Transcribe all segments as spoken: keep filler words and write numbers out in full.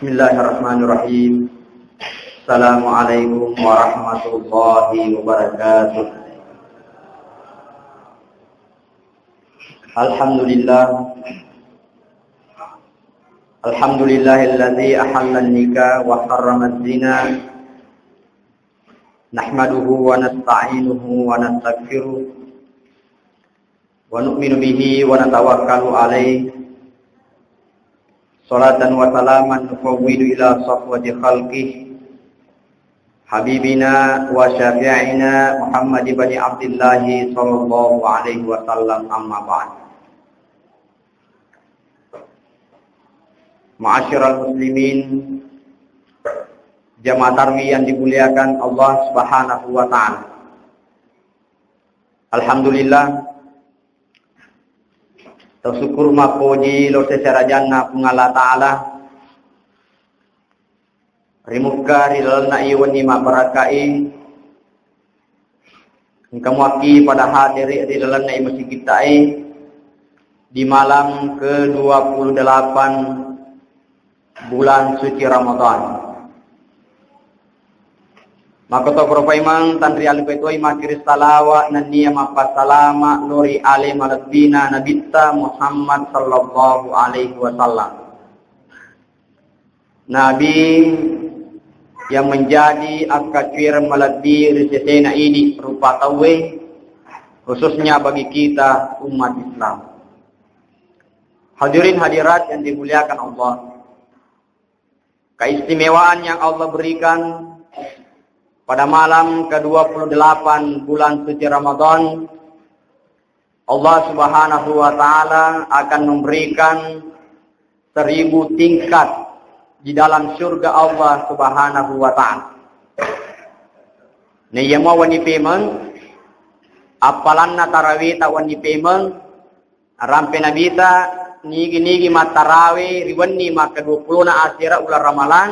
Bismillahirrahmanirrahim. Assalamualaikum warahmatullahi wabarakatuh. Alhamdulillah. Alhamdulillahilladzi ahallan nikah wa harramaz zina. Nahmaduhu wa nasta'inuhu wa nastaghfiruh. Wa nu'minu bihi wa natawakkalu alaih. Salatan wa salaman nufawwidu ila safwati khalqih, habibina wa syafi'ina Muhammad ibn Abdillah sallallahu alaihi wasallam, amma ba'd. Ma'asyiral muslimin, jamaah tarwih yang dimuliakan Allah Subhanahu wa Ta'ala. Alhamdulillah, tau syukur mappoji lao ri seserajanna Puang Allah Ta'ala, ri mukka ri lalenna i wenni mabbarakka'i, engka muakki pada hadiri ri lalenna i masigitta e di malam kedua puluh delapan bulan suci Ramadan. Makkotoparo paimeng tanri allupai toi makkiri salawa nennia mappassalama lao ri ale malebbina Nabitta Muhammad sallallahu alaihi wasallam. Nabi yang menjadi akkacuereng malebbi ri sesena idi rupa tauwe, khususnya bagi kita umat Islam. Hadirin hadirat yang dimuliakan Allah. Keistimewaan yang Allah berikan pada malam kedua puluh delapan bulan suci Ramadan, Allah Subhanahu wa Ta'ala akan memberikan seribu tingkat di dalam surga Allah Subhanahu wa Ta'ala. Naiya mua wenni pemeng, appalanna taraweta wenni pemeng, rampe Nabita nigi-nigi mattarawe ri wenni makka dua pulona asera uleng Ramalang,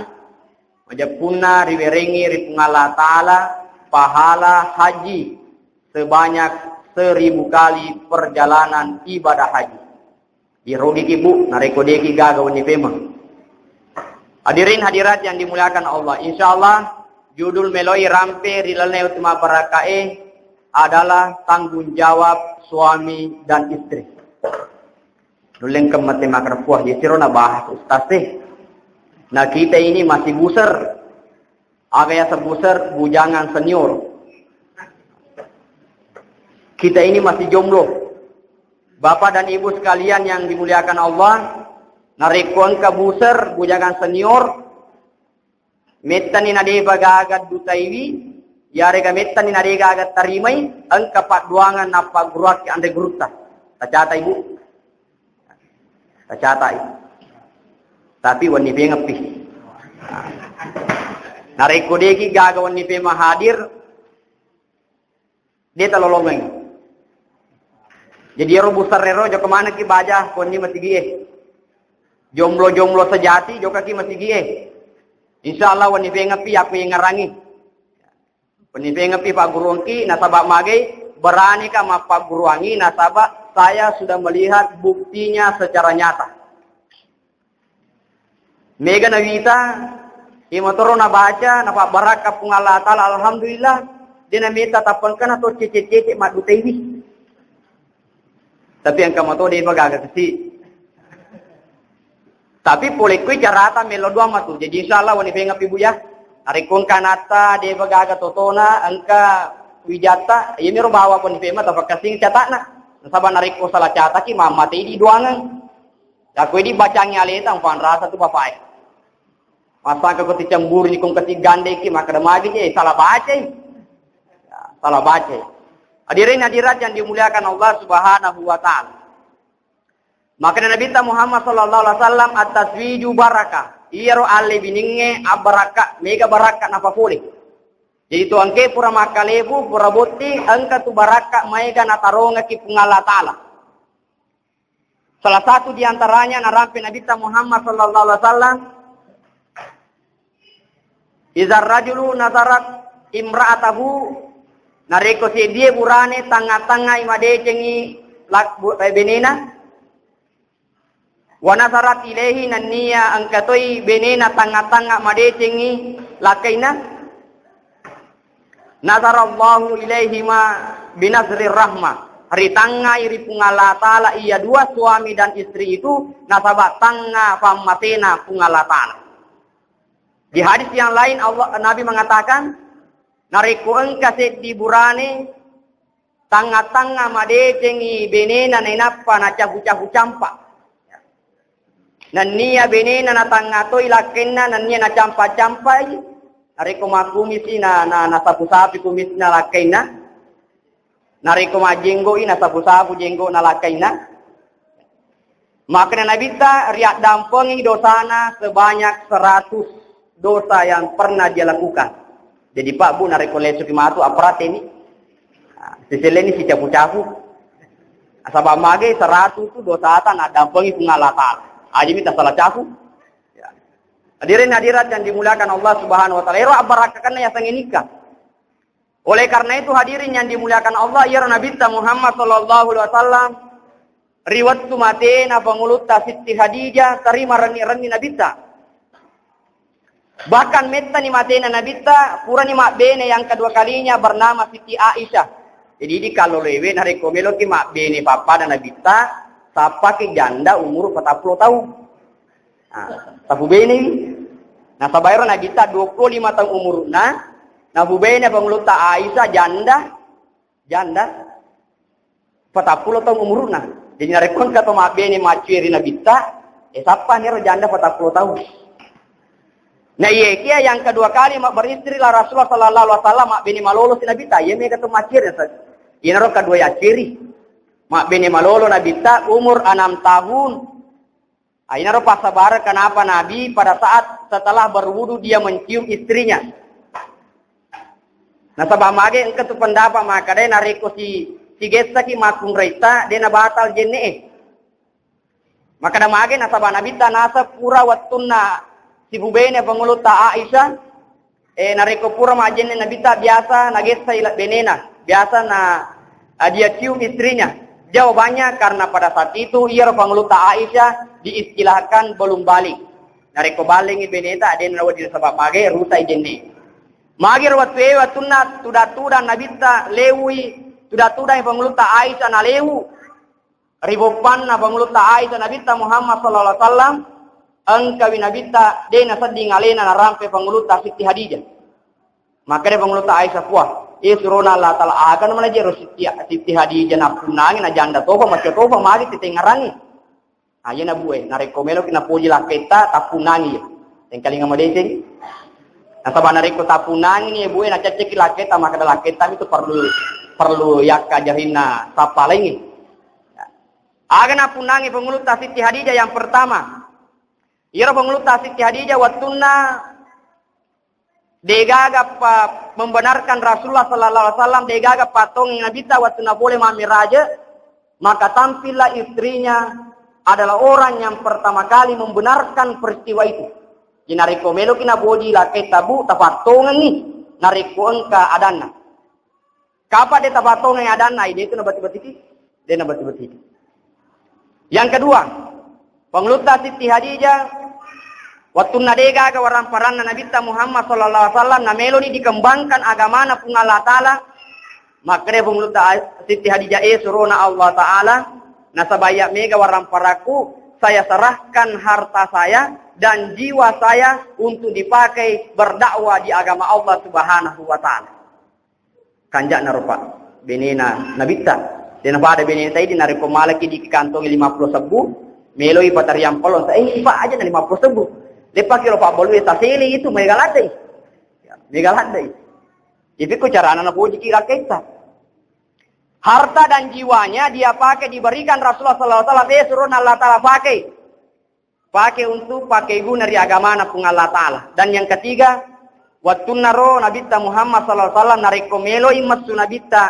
majeppunna riwerengngi ri Puang Allah Ta'ala pahala haji sebanyak seribu kali perjalanan ibadah haji. Irogiki, Bu, narekko deki gaga wenni pemeng. Hadirin hadirat yang dimuliakan Allah, insyaallah judul meloi rampe ri lalenna wettu mabbarakkae adalah tanggung jawab suami dan istri. Nulleng kemmete makrepua, yesiro nabahas ustaz e. Nah, kita ini masih buser. Aga yaseng buser, bujangan senior. Kita ini masih jomblo. Bapak dan Ibu sekalian yang dimuliakan Allah, narekko engka buser, bujangan senior, mettani nadepa gaga dutaiwi, yarega mettani nadegaga tarimai, engka padduangan nappagguruakki anre gurutta. Tacata, Ibu. Tacata, Ibu. Tapi wenni pengeppi. Narekko deki gaga wenni pema hadir, de talolongeng. Jadi ero busarrero jokka manekki baja wenni masigie. Jomblo-jomblo sejati jokkaki masigie. Insyaallah wenni pengeppi yakku yengerangi. Wenni pengeppi pagguruangki nasaba magai beranika mappagguruangi nasaba saya sudah melihat buktinya secara nyata. Mega nawita, iya motoro nabaca, napabbarakka Puang Allah Ta'ala, alhamdulillah, de nameta tappengkana to cece-cece maddutaiwi. Tapi engka mato de pagaga kesi. Tapi pole kui carata melo dua matu. Jadi insyaallah wenni pengeppi, Bu, ya. Narekko engka anatta de pagaga totona, engka wijatta, iya miro bawa wenni pema tapakkasing catana. Nasaba narekko salah cataki mammatei di duangeng. Yakko idi bacangi aleta, mpanrasa tu bapae. Masangka ko ticemburu ni kong kasi gandeki, makkeda magi je, salah bacai. Ya, salah bacai. Hadirin hadirat yang dimuliakan Allah Subhanahu wa Ta'ala. Makkeda Nabi Muhammad sallallahu alaihi wasallam, "At-tazwiju barakah." Iyaro alle biningnge abbarakka, mega barakka napapole. Jadi tu engke pura makkalebu, pura botting, engka tu barakka maega natarongaki Puang Allah Ta'ala. Salah satu di antaranya narampe Nabitta Muhammad sallallahu alaihi wasallam, "Izar rajulu nazarat imra'atahu," narekko seddie burane tangnga-tangngai madecengi lak-, bu-, eh, benena, Wa nazarat ilaihi, nenniya engka toi benena tangnga-tangnga madecengngi lakkainna. Nazarallahu ilaihima binazrir rahmah. Ritangngai ri Puang Allah Ta'ala iya dua suami dan istri itu nasaba tangnga pammasena Puang Allah Ta'ala. Di hadis yang lain Allah, Nabi mengatakan, narekko engka seddi burane tangnga-tangnga madecengngi benena nainappa nacafu-cafu campa. Nenniya benena natangnga toi lakkainna, nenniya nacampa-campai, narekko makkumisi na, na, nasapu-sapu kumisna lakkainna, narekko majjenggo'i nasapu-sapu jenggo'na lakkainna. Makkeda Nabitta, riaddampengi dosana sebanyak seratus dosa yang pernah dia lakukan. Jadi, Pak, Bu, narekko lesuki matu, apparateni. Nah, siselleni sicapu-capu. Nasaba mage seratu tu dosata naddampengi Puang Allah Ta'ala. Ajami tasala capu. Ya. Hadirin hadirat yang dimuliakan Allah Subhanahu wa Ta'ala. Ero abbarakkakanna yasengnge nikah. Oleh karena itu, hadirin yang dimuliakan Allah, iyaro Nabitta Muhammad sallallahu alaihi wasallam, ri wettu matena Pangulutta Sitti Khadijah, terima renni-renni Nabitta. Bahkan mettani matena Nabitta, purani mabbene yang kedua kalinya bernama Siti Aisyah. Jadi, idi kalloloewe narekko meloki mabbene pappada Nabitta, sappaki janda umur patappulo taung. Nah, tapubenei. Nasaba ero Nabitta dua puluh lima taung umurna, napubene Pangulutta Aisyah janda, janda patappulo taung umurna. Jadi narekko engka to mabbene maccue ri Nabitta, e, sappani ero janda patappulo taung. Nah, iye kia yang kedua kali ma-, beristri lah Rasulullah sallallahu alaihi wasallam, mabbene malolo si Nabitta, iye mega to maccue ri. Iyanaro kedua yaccue ri. Mabbene malolo Nabitta umur enam tahun. Ah, inaro passabareng kenapa Nabi pada saat setelah berwudu dia mencium istrinya. Nasaba mage engka tu pendapat makkeda narekko si, sigessaki makkunraitta, de nabatal jenne'e. Makkeda mage nasaba Nabitta naseng pura wettunna sipubene Pangulutta Aisyah, E, narekko pura majjenne Nabitta biasa nagessai le-, benena, biasa na, eh, dia cium istrinya. Jawabannya, karena pada saat itu iyaro Pangulutta Aisyah diistilahkan belum baligh. Narekko balengngi beneta, de nawedding nasaba mage, rutai jenne. Magi ro wettu e, wettunna tudang-tudang Nabitta lewui, tudang-tudang Pangulutta Aisyah nalewu. Ri boppanna Pangulutta Aisyah Nabitta Muhammad sallallahu alaihi wasallam, engkawi Nabitta de nasedding alena narampe Pangulutta Sitti Hadijah. Makkeda Pangulutta Aisyah, "Puah, e surona Allah Ta'ala, aga na manajero Sitti, Sitti Hadijah nappunnangi, najanda tofa, macca tofa, magi titengngarangi." Ah, iyena Bu e, narekko meloki napoji lakketta, tappunnangi ya. Tengkalinga madeceng. Nasaba narekko tappunnangi ni Bu e, nacacceki lakketta, makkeda lakketta itu perlu, perlu yakka jarinna sappa laingi. Aga nappunnangi Pangulutta Sitti Hadijah yang pertama. Iyaro Pangulutta Sitti Hadijah wettunna degaga pa-, membenarkan Rasulullah sallallahu alaihi wasallam, degaga pattongeng Nabitta wettunna pole mammiraje, maka tampillah istrinya adalah orang yang pertama kali membenarkan peristiwa itu. Jadi narekko meloki napoji lakketta Bu, tapattongengi narekko engka adanna. Kapa de tapattongeng adanna, ai de tu nabati-batiki, de nabati-batiki. Yang kedua, Pangulutta Sitti Hadijah, wettunna degaga waramparanna Nabitta Muhammad sallallahu alaihi wasallam, nameloni dikembangkan agamana Puang Allah Ta'ala, makkeda Pangulutta Sitti Hadijah, e surona Allah Ta'ala, nasaba iya mega waramparakku, saya serahkan harta saya dan jiwa saya untuk dipakai berdakwah di agama Allah Subhanahu wa Ta'ala. Kanja'na ro, Pak, benena Nabitta. De napada benena taidi, narekko malaki dikantongi lima puluh sebbu, meloi patariang palong, eh, Pak, aja na lima puluh sebbu. Lepaki ro Pak Balue tasele itu, mega laddai. Ya, mega laddai. Ipikko carana napojiki lakketta. Harta dan jiwanya dia pakai, diberikan Rasulullah sallallahu alaihi wasallam, eh, surona Allah Ta'ala pakai. Pake untuk pake guna ri agamana Puang Allah Ta'ala. Dan yang ketiga, wettunna ro Nabitta Muhammad sallallahu alaihi wasallam narekko meloi messu Nabitta,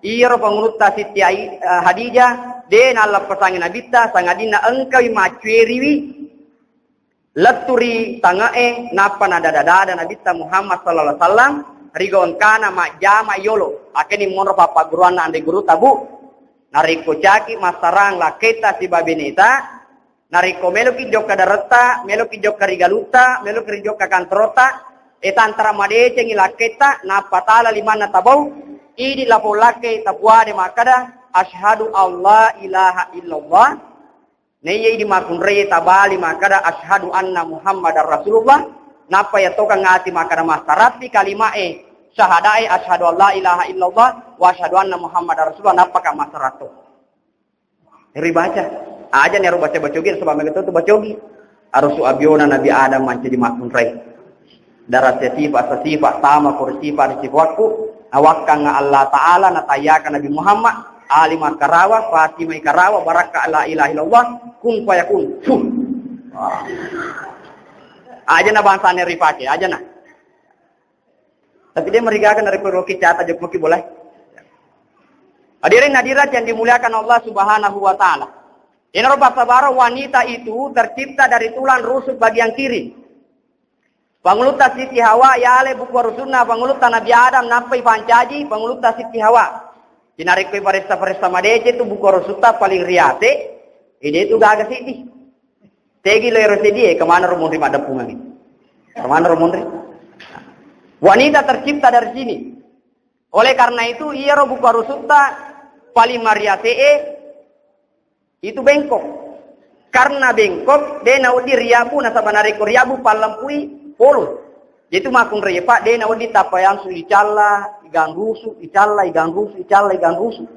iyaro Pangulutta Sitti Ai-, eh, Hadijah, de nalleppesangi Nabitta, sangadinna engkawi maccueriwi lettu ri tange'e, nappa nadada-dada Nabitta Muhammad sallallahu alaihi wasallam, rigo engkana majjama yolo. Akeni monro pappagguruanna anre guru tabu, narekko caki massarang lakketta sibabeneta, Narekko meloki jokka daretta, meloki jokka ri galutta, meloki ri jokka kantorota, e tantara madecengi lakketta, nappa tala limanna tabau, idi lapong lakke tapuade makkada, "Asyhadu alla ilaha illallah." Naiya idi makkunrai tabali makkada, "Asyhadu anna Muhammadar Rasulullah." Nappa yatokang ati makkada massaratti kalimae syahadae, "Asyhadu alla ilaha illallah wa asyhadu anna Muhammadar Rasulullah." Nappaka massaratto. Ribaca. Aja nero baca-bacogi, sebab mega tu bacogi. Arusu abiona Nabi Adam mancaji makkunrai. Darasnya sifat sesifat sama kuri sifat di sifatku. Nawakkang Allah Ta'ala natayaka Nabi Muhammad, Ali Makkarawa, Fatimah Ikarawa, barakka la ilaha illallah, kun fayakun. Fuh. Wah. Aja na bangsane ripake, aja na. Tapi dia merigaga narekko roki cata jokmoki boleh. Hadirin hadirat yang dimuliakan Allah Subhanahu wa Ta'ala. Inaro pasabaro, wanita itu tercipta dari tulang rusuk bagian kiri. Pangulutta Siti Hawa yale buku rusunna pangulutta Nabi Adam nappai pancaji pangulutta Siti Hawa. Inarekko paressa-paressa madece tu buku rusutta paling riate, ini tu gaga siti. Tegi lo ero sedie, kemana ro munri maddeppungangi? Kemana ro munri? Wanita tercipta dari sini. Oleh karena itu, iyaro buku rusutta paling mariate'e itu bengkok. Karena bengkok, de nawedding riabu, nasaba narekko riabu pallempui polo. Jadi makkunrai, Pak, de nawedding tappa yang su icalla, igang rusu, icalla, igang rusu, icalla, igang rusu.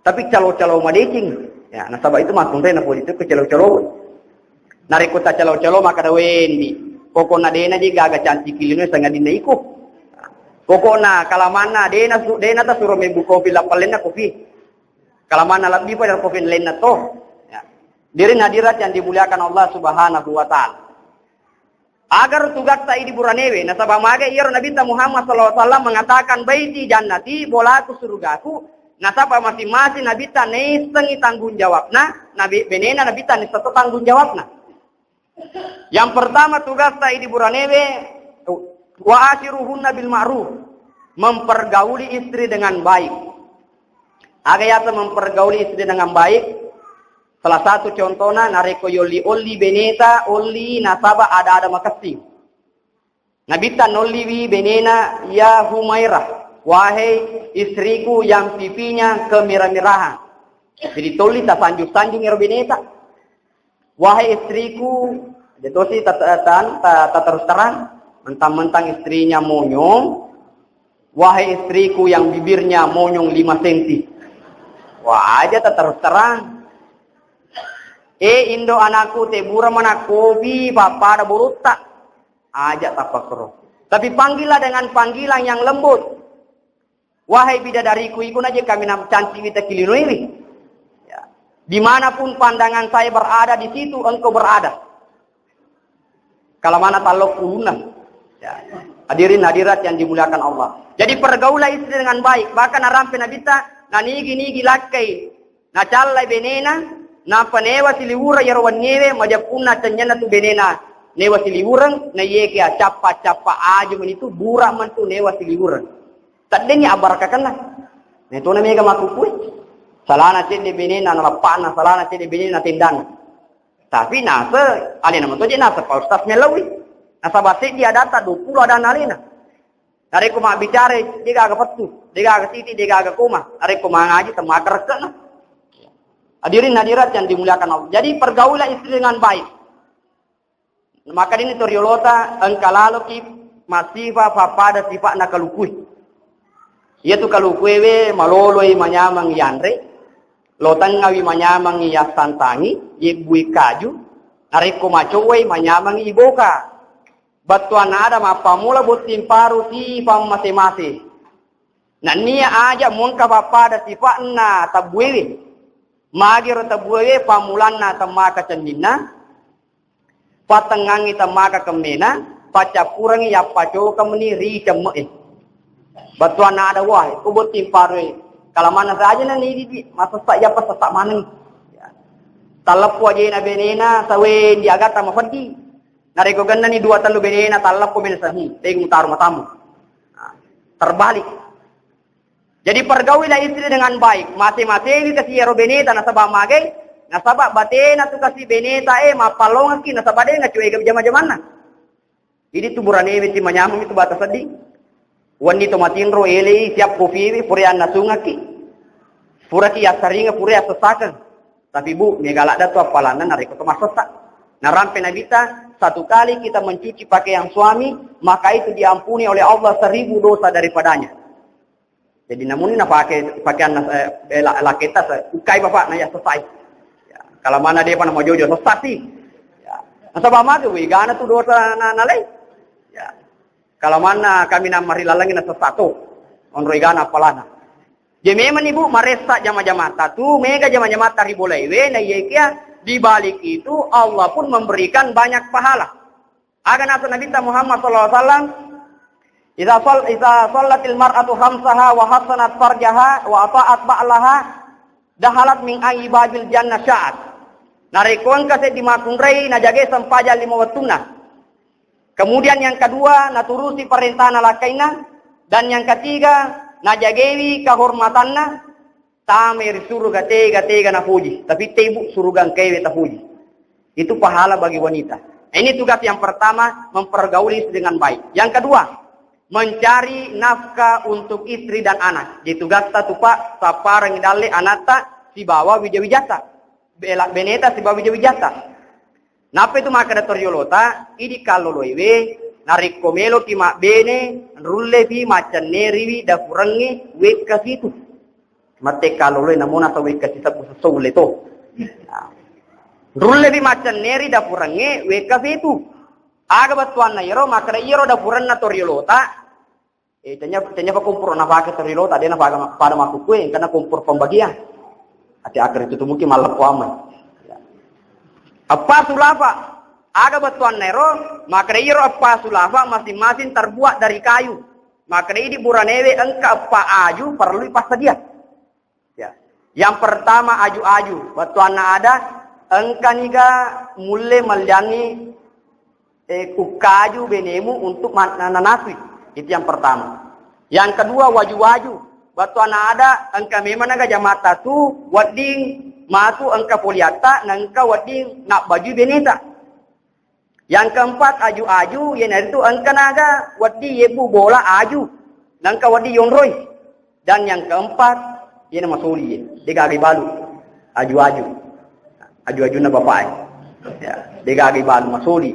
Tapi calo-calo madeceng. Ya, nasaba itu makkunrai napoli itu ke calo-calo. Narekko taccalo-calo makkada wendi, pokokna dena je gaga cantik lino sangadinna iko. Pokokna kalamanna dena su-, dena tasuro membu kopi lappalenna kopi. Kalamanna lebbi pada kopi lenna to. Ya. Hadirin hadirat yang dimuliakan Allah Subhanahu wa Ta'ala. Agar tugatta idi buranewe, nasaba maga iyaro Nabitta Muhammad sallallahu alaihi wasallam mengatakan, "Baiti jannati, bolaku surugaku." Nasaba masing-masing Nabitta naissengi tanggung jawabna, Nabi benena Nabitta naisseng to tanggung jawabna. Yang pertama tugatta idi buranewe, "Wa ashiruhunna bil ma'ruf." Mempergauli istri dengan baik. Aga yaseng mempergauli istri dengan baik? Salah satu contohna, narekko yolli-olli beneta, olli nasaba ada-ada makessing. Nabitta nolliwi benena, "Ya Humairah, wahai istriku yang pipinya kemirah-mirahan." Jadi tolli tasanjung-sanjung ero beneta. "Wahai istriku," jatosi tat-, tan-, ta-, ta-, terus terang, mentang-mentang istrinya monyong, "Wahai istriku yang bibirnya monyong lima senti." Wah, aja tak terus terang. "Eh, indo anakku, tebura mana kopi, pappada bolutta." Aja tak pakro. Tapi panggillah dengan panggilan yang lembut. "Wahai bidadariku, iko naje kami nam cantik wita kilinoiri." Ya. "Dimanapun pandangan saya berada, di situ engkau berada." Kalamana tallo kuluna. Ya. Hadirin hadirat yang dimuliakan Allah. Jadi pergaulah istri dengan baik. Bahkan arampe Nabitta, nanigi-nigi lakkai, nacallai benena, nappa newa siliwureng iyaro wenniewe, majeppunna cenyenna tu benena newa siliwureng, na iye kia cappa-cappa aju menitu, bura mentu newa siliwureng. Teddengi abbarakakenna. Netona mega makkukue. Salana cedde benena, nalappana, salana cedde benena, tendana. Tapi nase, alena matoje nase, Pak Ustaz mellaui. Nasaba seddi adatta, dua puluh adanna alena. Narekko mabbicara, degaga pettu, degaga siti, degaga koma. Narekko mangaji, temaka rekke'na. Hadirin hadirat yang dimuliakan Allah. Jadi pergaulah istri dengan baik. Maka ini toriolota engka laloki massifa pappada sifa'na kalukui. Iyatu kalukuewe maloloi manyameng yanre, lotengngawi manyameng yassantangi, yebbui kaju, narekko macowai manyameng iboka. Battuanna ada mappammula botting paru sifa mase-mase. Nennia aja muengka pappada sifa'na tabbuewe. Magiro tabbuewe pammulanna temmaka cenninna, pattengngangi temmaka kemmena, paccappurengngi yappacoka meni ri cemme'e. Battuanna ada, wah, ko botting parue, kalamanna saja na nidi, masessa yappa sessa maneng. Ya. Talleppo ajena benena, sawe ndi agatta mafeddi. Narekko gennani dua tellu benena, talleppo meni sahi, tegu mutaru matamu. Nah, terbalik. Jadi pergaulilah istri dengan baik. Mase-masewi kasi ero beneta nasaba magai, Nasaba batena tu kasi beneta e mappallongekki, nasaba de' nacuega jama-jamanna. Idi tu buranewe ti manyameng itu bata seddi. Wenni to matinro elei siap kopiwe pura annasungekki. Puraki yassaringa pura yassessakeng. Tapi Bu, mega ladda tu appalanna narekko to massessa. Narampe Nabitta, satu kali kita mencuci pakaian suami, maka itu diampuni oleh Allah seribu dosa daripadanya. Jadi namun napake pakeanna, eh, eh, la-, laketa se-, ukai bapakna ya selesai. Ya, kalau mana dia pada mau jojo selesai sih. Ya. Nasaba mage wegana tu dosa na, nalai. Ya. Kalau mana kami namari lalangi na sesato. Onro egana apalana. Jadi memang ibu maressa jama-jamata tu, mega jama-jamata ribolaiwe, na iya kia di balik itu Allah pun memberikan banyak pahala. Aga nasu Nabitta Muhammad sallallahu alaihi wasallam, "Idza shal-, idza shallatil mar'atu khamsaha wa hassanat farjaha wa ata'at ba'laha, dakhalat min ayyi babil jannah sya'at." Narekko engka seddi makkunrai najagai sempajang lima wettunna. Kemudian yang kedua, naturusi parentana lakkainna, dan yang ketiga, najagaiwi kehormatanna, tamai ri suruga tega-tega napuji, tapi tebu suruga engkaewe tapuji. Itu pahala bagi wanita. Nah, ini tugas yang pertama, mempergauli istri dengan baik. Yang kedua, mencari nafkah untuk istri dan anak. Jadi tugasta tu, Pak, sappareng dalle anatta sibawa wija-wijata. Bela-, beneta sibawa wija-wijata. Nappa itu makkeda toriolota, idi kalloloewe, narekko meloki mabbene, rullepi maccenneriwi dapurengnge wekka situ. Mate kalloloe namuna sa wekka sisebbu sesso ulle to. Nah. Rullepi maccenneri dapurengnge wekka situ. Aga bettuanna iyaro, makkeda iyaro dapurenna toriolota, Eh, tanya, tanya pa kompor nafake toriolota, de' nafake ma-, pada makkukkue, engkana kompor pembagian. Ati akar itu tu mungkin malleppo aman. Ya. Eppa sulafa, aga bettuanna ero, makkeda iyaro eppa sulafa masing-masing terbuat dari kayu. Makkeda idi buranewe engka eppa aju perlu ipassadia. Ya. Yang pertama aju-aju, bettuanna ada, engkaniga mulle melliangngi, eh, ukkaju benemu untuk ma-, na-, nanasui. Itu yang pertama. Yang kedua waju-waju, bettuanna ada, engka memang naga jamatta tu wedding matu engka poliatta, na engka wedding nabbajui beneta. Yang keempat, aju-aju, iyanaritu engka naga wedding yebbu bola aju, na engka wedding yonroi. Dan yang keempat, iyana masoli ye. De' gaga ibalu. Aju-aju. Aju-ajunna bapak e. Ya, de' gaga ibalu, masoli.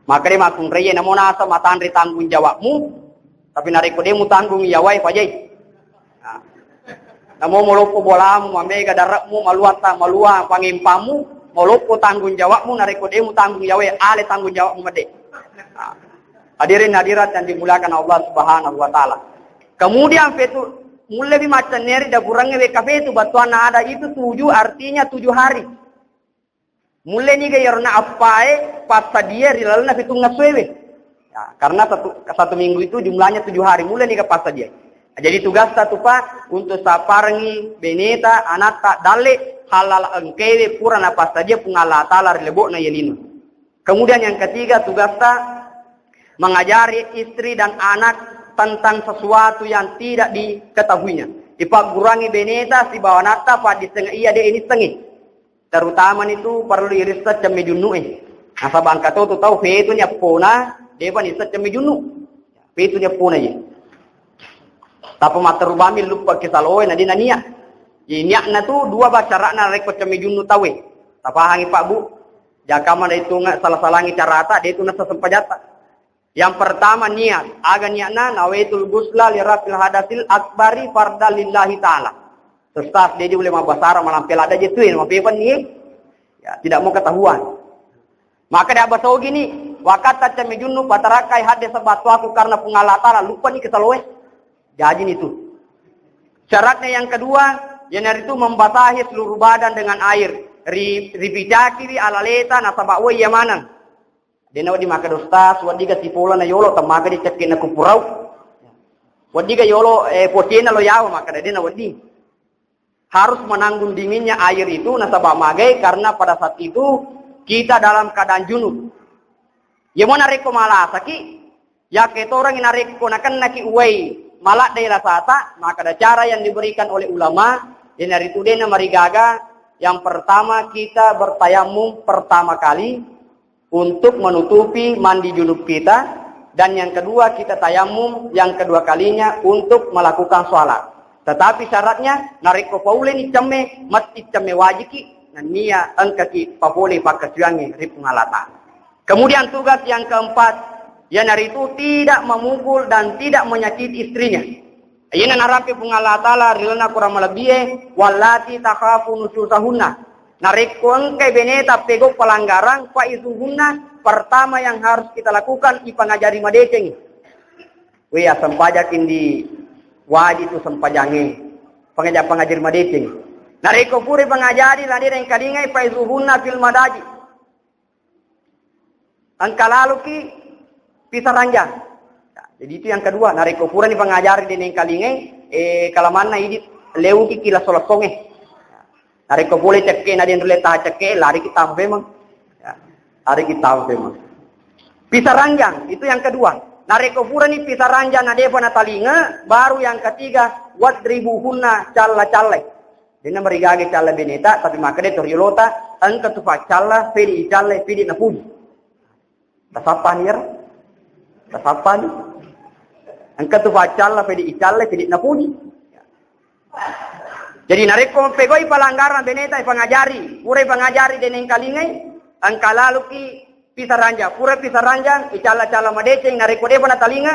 Makkeda makkunrai, namo naseng matanre tanggung jawabmu, tapi narekko de' mutanggung yawae pajai. Nah. Namo maloppo bolamu, mamega dare'mu, maluatta, malua pangempammu, maloppo tanggung jawabmu, narekko de' mutanggung yawae, ale tanggung jawabmu mede. Nah. Hadirin hadirat yang dimuliakan Allah Subhanahu wa Ta'ala. Kemudian fetu, mullepi maccenneri dapurengnge wekka fetu, bettuanna ada itu tujuh, artinya tujuh hari. Mulleni ga iyaro na eppae passadia ri lalenna pitung essoewe. Ya, karena satu, satu minggu itu jumlahnya tujuh hari, mulleni ga passadia. Jadi tugasta tu, Pak, untuk sapparengngi beneta, anatta, dalle, halal engkaewe pura napassadia Puang Allah Ta'ala ri lebo'na iye lino. Kemudian yang ketiga, tugasta mengajari istri dan anak tentang sesuatu yang tidak diketahuinya. Ipagguruangngi beneta sibawa anatta paddisseng iya de' inissengngi. Terutama ni tu perlu irisseng cemme junnu e. Nasaba engka to tu tau fetu ni eppona, de'pa nisseng cemme junnu. Fetu ni eppona ye. Tappa matteru bami luppa ki saloe na de' nania. Ye niatna tu dua bacara'na rekko cemme junnu tau e. Tapahangi Pak Bu. Jakama na itu nga salah-salangi carata, de' tu nasa sempajatta. Yang pertama niat. Aga niatna? Nawaitul ghusla li raf'il hadasil akbari fardan lillahi ta'ala. Ustaz, de' ulle mabbasara malampe ladda je tu, mapepa ni. Ya, tidak mau ketahuan. Maka dia basogi ni, wakatta cemme junnu, patarakkai hadde sebatu aku karena Puang Allah Ta'ala, lupa ni kesaloe. Jaji ni tu. Syaratnya yang kedua, iyanaritu membasahi seluruh badan dengan air. Ri-, ripicakiwi alaleta nasaba woi iya maneng. De'na wedding makkeda, "Ustaz, weddiga sipola na yolo, temmaka di cekke'na kupurau. Weddiga yolo, eh, potiena lo yawa," makkeda, de'na wedding. Harus menanggung dinginnya air itu, nasaba magai, karena pada saat itu kita dalam keadaan junub. Yemo narekko malasaki, yakke torangi narekko nakennaki uwai maladdai lasata, maka ada cara yang diberikan oleh ulama, iyanaritu de'na marigaga Yang pertama, kita bertayamum pertama kali untuk menutupi mandi junub kita, dan yang kedua, kita tayamum yang kedua kalinya untuk melakukan sholat. Tetapi syaratnya, narekko pauleni cemme, mesti cemme wajiki, nennia engkaki papole pakkasiwiangnge ri Puang Allah Ta'ala. Kemudian tugas yang keempat, iyanaritu tidak memukul dan tidak menyakiti istrinya. Iyana narampe Puang Allah Ta'ala ri lalenna Quran malebbie, "Wallati takhafu nusyuzahunna." Narekko engkai beneta pegau pelanggaran, faizuhunna, pertama yang harus kita lakukan, ipangajari madecengi. Wé, assempajakki ndi wajib tu sempajangnge. Pangaja-, pangajari madeceng. Narekko pura pangajari la de naengkalingai, faizuhunna fil madaji. Engka laluki pisaranja. Nah, jadi itu yang kedua, narekko purani pangajari de naengkalingai, eh, kalamanna idi leuki ki lasso-lassonge. Narekko pole cekke na denre taha cekke, lari kita memang. Ya, lari kita memang. Pisaranjang, itu yang kedua. Narekko purani pisaranjang na depa natalinga, baru yang ketiga, wadribuhunna calla-callai. Dena marigaga calla beneta, tapi makkeda to riolota, engka tu faccalla, pedi icalla, pedi napuji. Tasappani ero? Tasappani? Engka tu faccalla, pedi icalla, pedi napuji. Jadi narekko pegoi palanggaran beneta ipangajari, pura ipangajari de naengkalingai, engka laluki pisaranja, pura pisaranja, icalla-calla madeceng, narekko depa natalinga,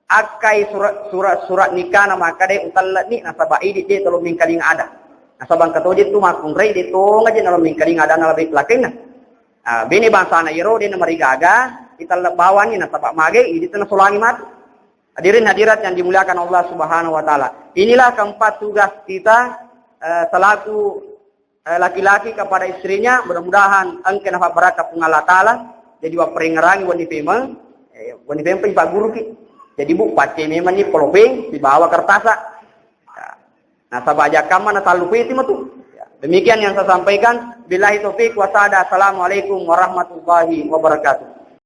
akkai sura-, sura-, surat nikahna makkeda utalle'ni nasaba idi de tolo mengkalinga ada. Nasaba engka toje tu makkunrai de tonga je nalo mengkalinga ada nalabe lakenna. Ah, bene bangsana iyaro de namarigaga, italleng bawani nasaba mage idi tena solangi matu. Hadirin hadirat yang dimuliakan Allah Subhanahu wa Ta'ala. Inilah keempat tugas kita, eh, selaku, eh, laki-laki kepada istrinya. Mudah-mudahan engka nafabbarakat Puang Allah Ta'ala. Jadi wapparengngerangi wenni pemeng, eh, wenni pemeng pagguruki. Jadi bu, pacce memang ni polopeng, sibawa kertasa. Ya. Nasaba aja kamma natallu peti matu. Ya. Demikian yang saya sampaikan. Billahi taufiq wa sada. Assalamualaikum warahmatullahi wabarakatuh.